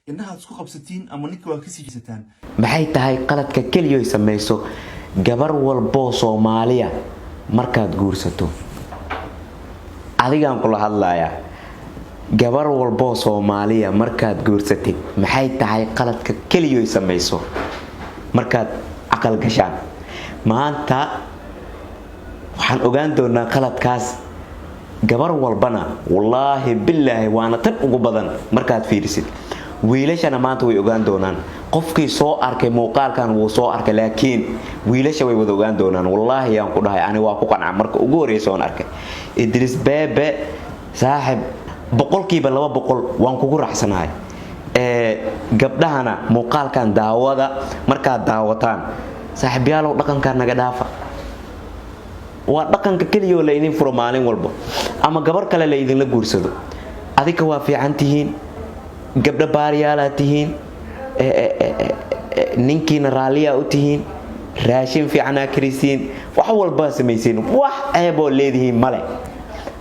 Indhahaad isku qabsatiin ama ninka waa kasii jeesataan. Maxay tahay qaladka keliyoy samayso gabar walboo Soomaaliya markaad guursato? Adigaan kula hadlayaa. Gabar walboo Soomaaliya markaad guursatid, maxay tahay qaladka keliyoy samayso markaad aqal gashaan? Maanta waxaan ogaan doonaa qaladkaas gabar walbana. Wallaahi bilaahi, waana tan ugu badan markaad fiirisid. Wiilashana maanta way ogaan doonaan. Qofkii soo arkay muuqaalkan wuu soo arkay, laakiin wiilasha way wada ogaan doonaan. Wallaahi yaan ku dhahay, ani waa ku qanca marka ugu horreysa oon arkay Idris Bebe. Saaxib, 200% waan kugu raacsanahay. Gabdhahana muuqaalkan daawada. Markaad daawataan, saaxiibyaalow, dhaqankaa naga dhaafa. Waa dhaqanka keliyaoo la idin furo maalin walba ama gabar kale la idinla guursado. Adika waa fiican tihiin, gabdho baariyaalaa tihiin, ninkiina raalliyaa u tihiin, raashin fiicanaa karisiin, wax walbaa samaysiin, wax ceeboo leedihiin male.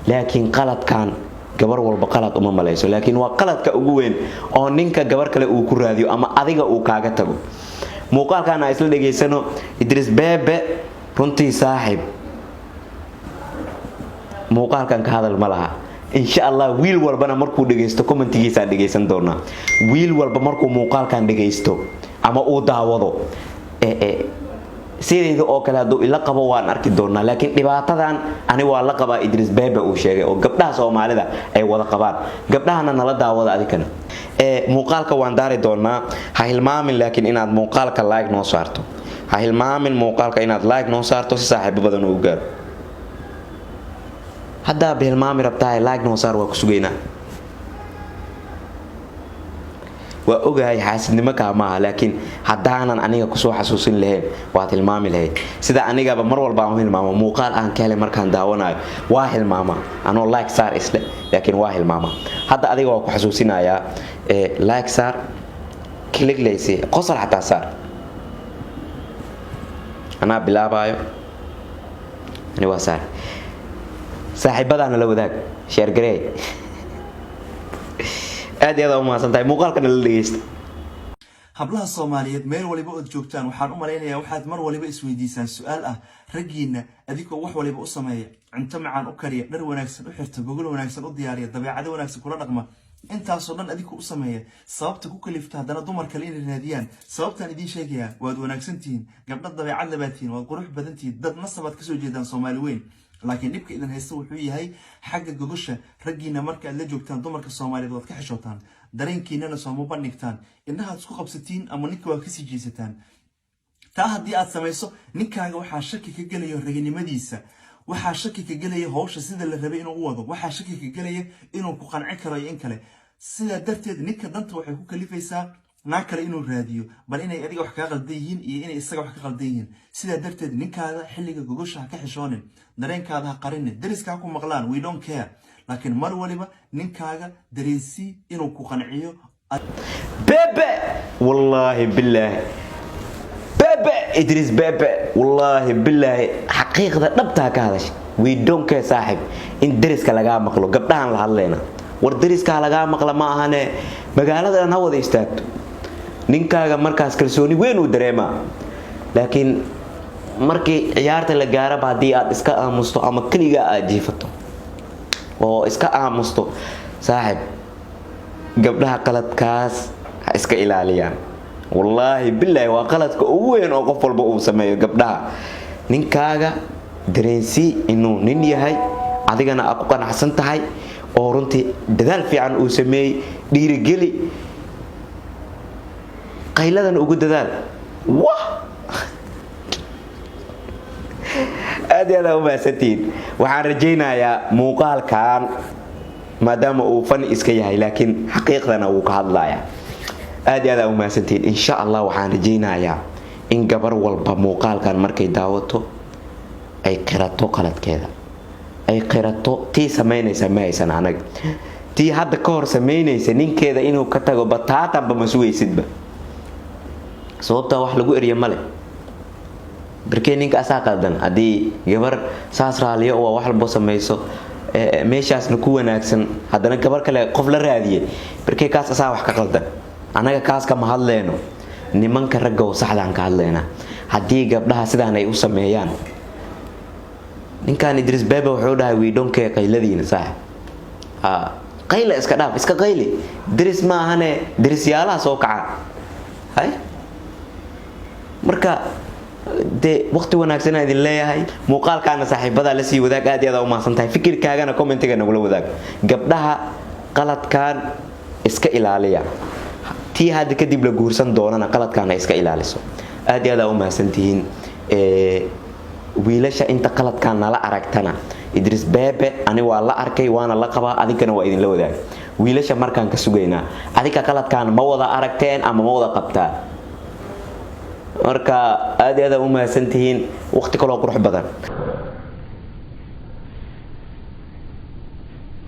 Laakiin qaladkan gabar walba qalad uma malayso, laakiin waa qaladka ugu weyn oo ninka gabar kale uu ku raadiyo ama adiga uu kaaga tago. Muuqaalkan aan isla dhegaysano. Idris Bebe, runtii saaxiib, muuqaalkan ka hadal ma laha. Insha Allah, wiil walbana markuu dhegaysto commentigiisaan dhegaysan doonaa. Wiil walba markuu muuqaalkan dhegaysto ama uu daawado, sidayda oo kale hadduu ila qabo waan arki doonaa. Laakiin dhibaatadan ani waa la qabaa Idris Bebe uu sheegay oo gabdhaha Soomaalida ay wada qabaan. Gabdhahana nala daawada adikana. Muuqaalka waan daari doonaa. Ha hilmaamin laakiin inaad muuqaalka like noo saarto. Ha hilmaamin muuqaalka inaad like noo saarto si saaxiibo badan uu gaaro. Haddaa ba hilmaami rabtahay, like noo saar, waa ku sugaynaa. Waa ogahay xaasidnimo kaa maaha, laakiin haddaanan aniga kusoo xasuusin lahayn waad hilmaami lahayd, sida anigaba mar walba aan u hilmaamo. Muuqaal aan ka helay markaan daawanayo waa hilmaama anoo like saar isle, laakiin waa hilmaama. Hadda adiga waa ku xasuusinayaa. Like saar, click laysi, qosol xataa saar. Anaa bilaabaayo, ani waa saar. Saaxiibadaana la wadaag, share garee. Aad iyo aad u mahadsan tahay. Muuqaalkana la dhegeysta. Hablaha Soomaaliyeed meel waliba ood joogtaan, waxaan u malaynayaa waxaad mar waliba isweydiisaan su-aal ah: raggiinna adigoo wax waliba u sameeya, cunto macaan u kariya, dhar wanaagsan u xirta, gogol wanaagsan u diyaariya, dabeecado wanaagsan kula dhaqma, intaasoo dhan adigu u sameeya, sababta ku kalifta haddana dumar kale inay raadiyaan? Sababtaan idiin sheegayaa. Waad wanaagsan tihiin, gabdho dabeecad labaad tihiin, waad qurux badan tihiin, dad nasabaad kasoo jeedaan Soomaali weyn. Laakiin dhibka idin haysta wuxuu yahay xagga gogosha. Raggiina marka aad la joogtaan dumarka Soomaaliyeed waad ka xishootaan, dareenkiinana sooma bandhigtaan. Indhahaad isku qabsatiin ama ninka waa kasii jeesataan. Taa haddii aad samayso, ninkaaga waxaa shaki ka gelaya raginimadiisa, waxaa shaki ka gelaya howsha sida la rabay inuu u wado, waxaa shaki ka gelaya inuu ku qancin karo iyo in kale. Sidaa darteed ninka danta waxay ku kalifaysaa naag kale inuu raadiyo, bal inay adiga wax kaa qaldan yihiin iyo inay isaga wax ka qaldan yihiin. Sidaa darteed ninkaada xilliga gogosha ha ka xishoonin, dareenkaada ha qarinin, dariska ha ku maqlaan, we don't care. Laakiin mar waliba ninkaaga dareensii inuu ku qanciyo. Bebe, wallaahi bilaahi, Bebe, Idris Bebe, wallaahi bilaahi, xaqiiqda dhabtaa ka hadasha. We don't care, saaxib, in deriska lagaa maqlo. Gabdhahan la hadlayna, war deriskaa lagaa maqla ma ahane, magaalada dhan ha wada istaagto. Ninkaaga markaas kalsooni weyn uu dareemaa. Laakiin markii ciyaarta la gaaraba, haddii aad iska aamusto ama keligaa aad jiifato oo iska aamusto, saaxib, gabdhaha qaladkaas ha iska ilaaliyaan. Wallaahi bilaahi, waa qaladka ugu weyn oo qof walba uu sameeyo. Gabdhaha, ninkaaga dareensii inuu nin yahay, adigana aad ku qanacsan tahay oo runtii dadaal fiican uu sameeyey. Dhiirigeli, qayladan ugu dadaal. Wah, aad iyo aad aa u mahadsantihiin. Waxaan rajaynayaa muuqaalkan, maadaama uu fani iska yahay, laakiin xaqiiqdana wuu ka hadlayaa. Aad iyo aad aa u mahadsantihiin. Insha Allah, waxaan rajaynayaa in gabar walba muuqaalkan markay daawato ay qirato qaladkeeda, ay qirato. Tii samaynaysa ma haysan anaga, tii hadda ka hor samaynaysa ninkeeda inuu ka tago bataatanba ma sugaysidba. Sababtaa wax lagu eriya male, barkee ninka asaa qaldan. Haddii gabar saas raaliyo waa wax walbo samayso, meeshaasna ku wanaagsan, haddana gabar kale qof la raadiyay, barkee kaas asaa wax ka qaldan. Annaga kaas kama hadleyno, nimanka ragga oo saxdaan ka hadleynaa. Haddii gabdhaha sidaan ay u sameeyaan, ninkan Idris Bebe wuxuu dhahay, "We don't care." Qayladiina saaxib, ha qayla, iska dhaaf, iska qayli. Diris ma ahane, dirisyaalaha soo kaca hay. Marka dee waqti wanaagsan idin leeyahay. Muuqaalkaana saaxiibadaa lasii wadaag. Aad iyo aad u mahadsan tahay. Fikirkaagana commentiga nagula wadaag. Gabdhaha qaladkan iska ilaaliya, tii hadda kadib la guursan doonana qaladkan ha iska ilaaliso. Aad iyo aad aa u mahadsantihiin. Wiilasha inta qaladkan nala aragtana, Idris Bebe ani waa la arkay, waana la qabaa, adinkana waa idinla wadaag. Wiilasha markaan ka sugaynaa, adinka qaladkan ma wada aragteen ama ma wada qabtaa? Marka aad iyo aad aa u mahadsantihiin. Waqti kaloo qurux badan.